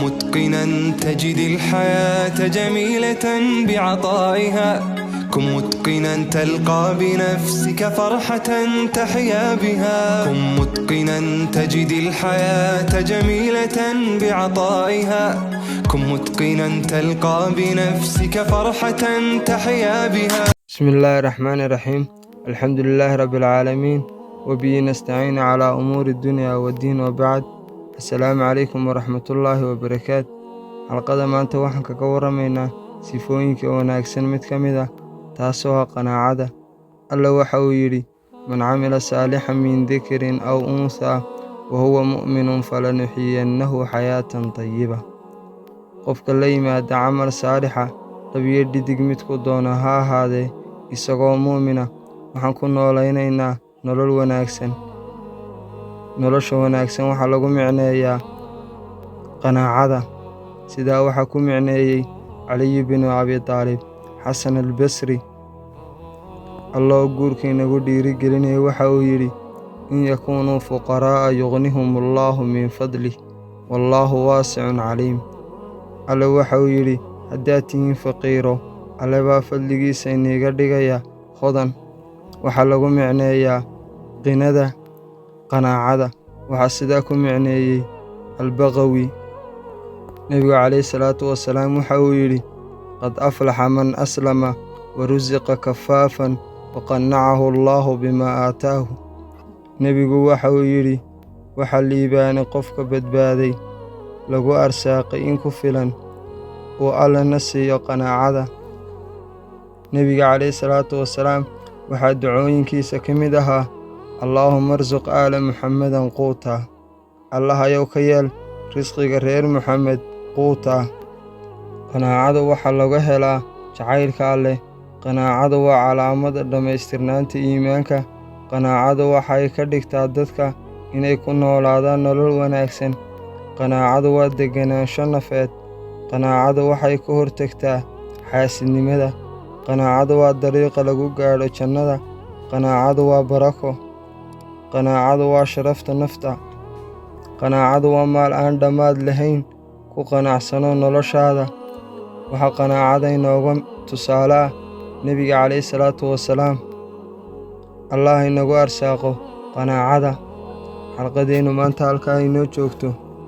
متقنا تجد الحياة جميلة بعطائها. كن متقنا تلقى بنفسك فرحة تحيا بها. كن متقنا تجد الحياة جميلة بعطائها. كن متقنا تلقى بنفسك فرحة تحيا بها. بسم الله الرحمن الرحيم، الحمد لله رب العالمين، وبه نستعين على أمور الدنيا والدين، وبعد، السلام عليكم ورحمة الله وبركاته. Xalqada maanta waxaan kaga waramaynaa sifooyinka wanaagsan mid ka mid ah, taasoo ah qanaacada. Alla waxa uu yidhi: "من عمل صالحا من ذكر أو أنثى وهو مؤمن فلنحيينه حياة طيبة." Qofka la yimaada camal saalixa, lab iyo dhidig midku doono ha ahaadee, isagoo mu'mina, waxaan ku noolaynaynaa nolol wanaagsan. Nolosha wanaagsan waxaa lagu micneeyaa qanaacada. Sidaa waxaa ku micneeyey Caliyi binu Abi Taalib, Xasan Albasri. Alloo guurka inagu dhiirigelinaya waxa uu yidhi: "إن يكونوا فقراء يغنهم الله من فضله والله واسع عليم." Alle waxa uu yidhi: "Haddaad tihiin faqiiro, Alle baa fadligiisa iniga dhigaya hodan." Waxaa lagu micneeyaa qinada qanaacada. Waxaa sidaa ku micneeyey Albaqawi. Nebigu calayhi salaatu wasalaam waxa uu yidhi: "قد أفلح من أسلم ورزق كفافا وقنعه الله بما آتاه." Nebigu waxa uu yidhi: "Waxaa liibaanay qofka badbaaday, lagu arsaaqay in ku filan, uu Allena siiyo qanaacada." Nebiga calayhi salaatu wasalaam waxaa ducooyinkiisa ka mid ahaa: "اللهم ارزق آل محمد قوتا." Allahayow, ka yeel risqiga reer Muxamed quuta. Qanaacada waxaa laga helaa jacaylka Alleh. Qanaacadu waa calaamadda dhammaystirnaanta iimaanka. Qanaacadu waxay ka dhigtaa dadka inay ku noolaadaan nolol wanaagsan. Qanaacadu waa degganaansho nafeed. Qanaacadu waxay ka hortagtaa xaasidnimada. Qanaacadu waa dariiqa lagu gaadho jannada. Qanaacadu waa barako. Qanaacadu waa sharafta nafta. Qanaacadu waa maal aan dhammaad lahayn. Ku qanacsanow noloshaada. Waxaa qanaacada inooga tusaale ah Nebiga calayhi salaatu wasalaam. Allah inagu arsaaqo qanaacada. Xalqadeennu maanta halkaa inoo joogto.